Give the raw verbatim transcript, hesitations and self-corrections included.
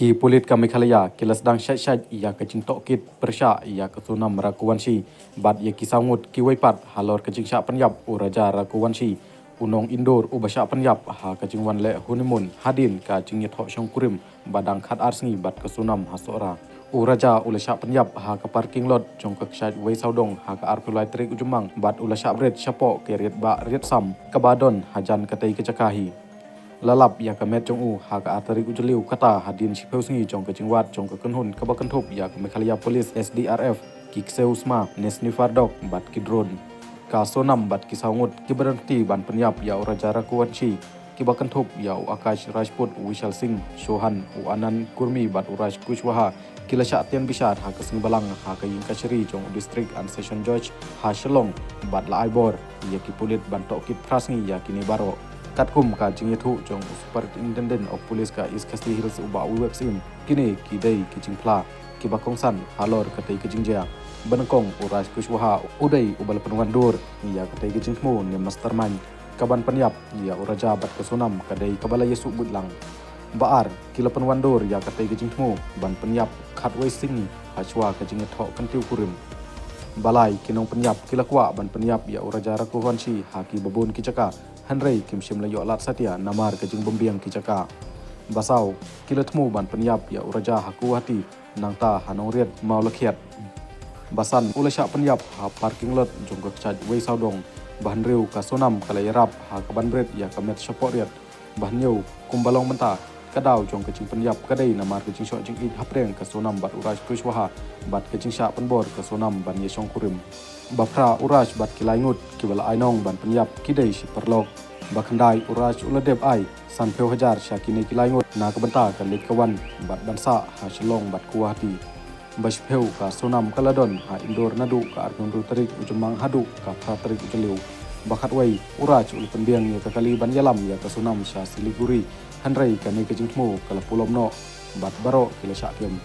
Ki pulit ka Meghalaya ki la sdang shait shait ïa ka jingtohkit pyrshah ïa ka Sonam Raghuvanshi bad ïa ki saw ngut kiwei pat halor ka jingshah pynïap u Raja Raghuvanshi, u nong Indore uba shah pynïap ha ka jingwan leh honeymoon hadien ka jingïathoh shongkurim ba dang khatar sngi bad ka Sonam ha Sohra. U Raja u la shah pynïap ha ka parking lot jong ka kshaid Wei Sawdong ha ka arphew lai tarik u Jymmang bad u la shah bret shapoh ka riat bah riat sam kaba don hajan katei ka jaka hi. La lap ïa ka met jong u ha ka ar tarik u Jylliew kata hadien shiphew sngi jong ka jingwad jong ka kynhun kaba kynthup ïa ka Meghalaya Police, S D R F, ki ksew sma ne sniffer dog bad ki drone. Ka Sonam bad ki saw ngut kiba don kti ban pynïap ïa u Raja Raghuvanshi, kiba kynthup ïa u Akash Rajput, u Vishal Singh Chauhan, u Anand Kurmi bad u Raj Kushwaha, ki la shah tian bishar ha ka sngi Balang ha ka ïing kashari jong u District and Session Judge ha Shillong bad la ai bor ïa ki pulit ban tohkit phra sngi ïa kine baroh. Katkum ka jingïathuh jong u Superintendent of Police ka East Khasi Hills, u Bah Vivek Syiem, kine ki dei ki jingphla kiba kongsan halor katei ka jingjia. Ba nyngkong, u Raj Kushwaha u dei uba la pynwandur ïa katei ka jingthmu ne mastermind ka ban pynïap ïa u Raja bad ka Sonam ka dei kaba la ïasuh buit lang. Ba ar, ki la pynwandur ïa katei ka jingthmu ban pynïap khatwei sngi hashwa ka jingïathoh kyntiew kurim. Ba lai, ki nongpynïap ki la kwah ban pynïap ïa u Raja Raghuvanshi ha kiba bun ki jaka, hynrei kim shym la ïoh lad satia namar ka jingbymbiang ki jaka. Ba saw, ki la thmu ban pynïap ïa u Raja ha Guwahati, nangta ha Nongriat Mawlakhiat. Ba san, u la shah pynïap ha parking lot jong ka kshaid Wei Sawdong. Ba hynriew, ka Sonam ka la ïarap ha ka ban bret ïa ka met shapoh riat. Ba hynñiew, kumba long mynta, ka daw jong ka jingpynïap ka dei namar ka jingshoh jingïeit hapdeng ka Sonam bad u Raj Kushwaha bad ka jingshah pynbor ka Sonam ban ïashongkurim. Ba phra, u Raj bad ki lai ngut kiba la ai nong ban pynïap ki dei shi paralok. Ba khyndai, u Raj u la dep ai sanphew hajar sha kine ki lai ngut na ka bynta ka leit ka wan bad ban sah ha Shillong bad Guwahati. Ba shiphew, ka Sonam ka la don ha Indore naduh ka arphew hynriew tarik u Jymmang haduh ka phra tarik u Jylliew. Ba khatwei, u Raj u la pynbiang ïa ka kali ban ïalam ïa ka Sonam sha Siliguri, hynrei kane ka jingthmu ka la pulom noh bad baroh ki la shah kem.